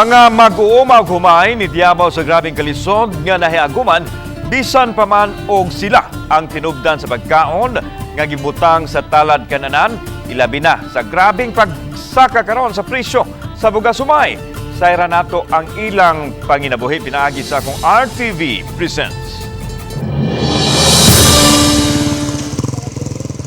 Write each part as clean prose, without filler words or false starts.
Mga mag-uuma og humay nidiabaw sa grabeng kalisod nga nahiaguman bisan pa man og sila ang tinubdan sa pagkaon nga gibutang sa talad kananan, ilabi na sa grabeng pagsaka karon sa presyo sa bugas humay. Sayra nato ang ilang panginabuhi pinaagi sa akong RTV Presents.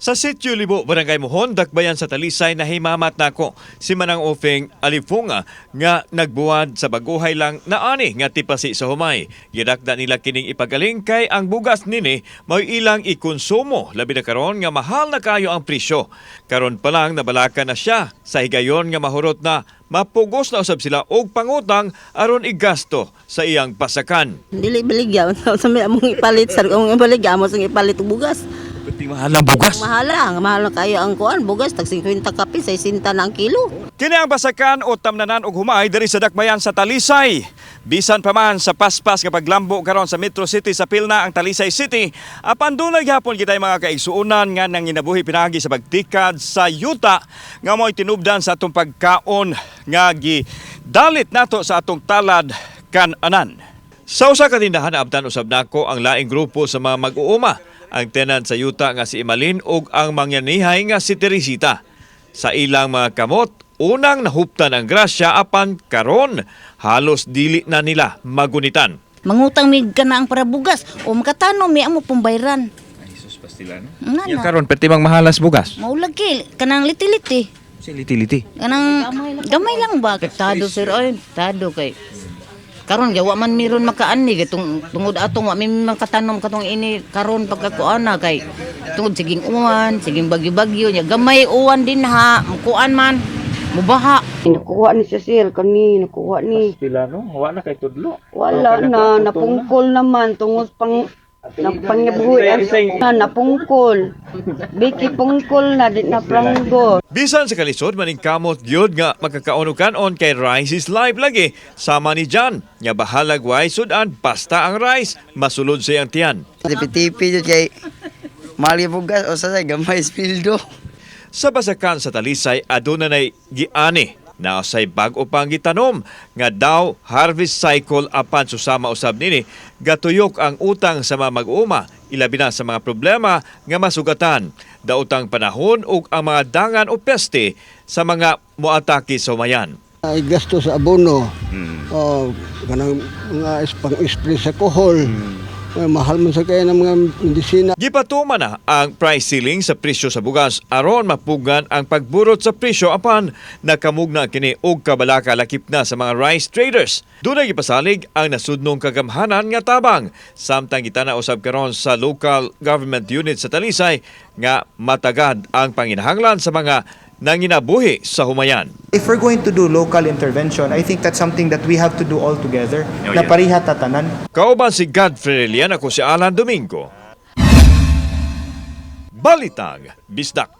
Sa Sitio Libo, Barangay Mohon, Dakbayan sa Talisay, nahimamat nako si Manang Ofeng Alifunga nga nagbuwad sa baguhay lang na ani nga tipasi sa humay. Gidakda nila kining ipagaling kay ang bugas nini may ilang ikonsumo, labi na karon nga mahal na kayo ang presyo. Karon pa lang nabalaka na siya sa higayon nga mahurot na mapugos na usab sila og pangutang aron igasto sa iyang pasakan. Dili baligya sa may among ipalit sir, among ibaligya amo sa ipalit og bugas. Pati mahal ang bugas. Mahal ang mahal na kayo ang kuan bugas, tag 50 kapis, 60 na ang kilo. Kini ang basakan o tamnanan og humay diri sa dakbayan sa Talisay. Bisan pa man sa paspas nga paglambo karon sa Metro City sa pilna ang Talisay City, apan dunay gihapon kitay mga kaigsuonan nga nanginabuhi pinaagi sa pagtikad sa yuta nga mo'y tinubdan sa atong pagkaon nga gidalit nato sa atong talad kananan. Sa usa ka tindahan, naabtan usab nako ang laing grupo sa mga mag-uuma, ang tenant sa yuta nga si Imalin ug ang mangyanihay nga si Teresita. Sa ilang mga kamot, unang nahuptan ang grasya, apan karon halos dili na nila magunitan. Mangutang mi ka na ang para bugas o makatanom mi amo pumbayran. Ay, sus, pastila, no? Nga Yung na. karon perti mang mahalas bugas. Maulagi kanang liti-liti. Si liti-liti. Kanang gamay lang ba? Tado sir oy, tado kay karon gawa man miron makaani kay tungod atong wa mi makatanom katong ini karon pagkakuana kay tungod siging uwan, siging bagyo-bagyo nya gamay uwan din ha, mukuan man, mubaha. Nakuha ni siya sir, kani, nakuha ni. Pastila, no? Wa na kay tudlo. Wala na, napungkol naman, tungod pang, nagpangabuhi na, napungkol. Biki pungkol na, di na pranggo. Bisan sa kalisod, maningkamot gyud nga makakaon og kanon kay rice is life lagi. Sama ni John, nga bahalag way sudan basta ang rice masulod sa iyang tiyan. Tipi-tipi jud kay mahal yung bugas o sa gamay spildo. Sa basakan sa Talisay, aduna nay giani na say bag-o pang gitanom nga daw harvest cycle, apan susama usab nini gatuyok ang utang sa mga mag-uuma, ilabi na sa mga problema nga masugatan, daotang panahon ug ang mga dangan o peste sa mga moatake sa humayan. Ay gasto sa abono. Oh, kanang mga pang-spray sa kohol. Ay, mahal man sa kaya ng mga medisina. Gipatuma na ang price ceiling sa presyo sa bugas aron mapugan ang pagburot sa presyo, apan nakamugna kini og kabalaka lakip na sa mga rice traders. Dunay gipasalig ang nasudnong kagamhanan nga tabang samtang gitana usab karon sa local government unit sa Talisay nga matagad ang panginahanglan sa mga nanginabuhi sa humayan. If we're going to do local intervention, I think that's something that we have to do all together. Oh, Na yeah. pareha tatanan. Kauban si Godfrey Relian, ako si Alan Domingo. Balitang Bisdak.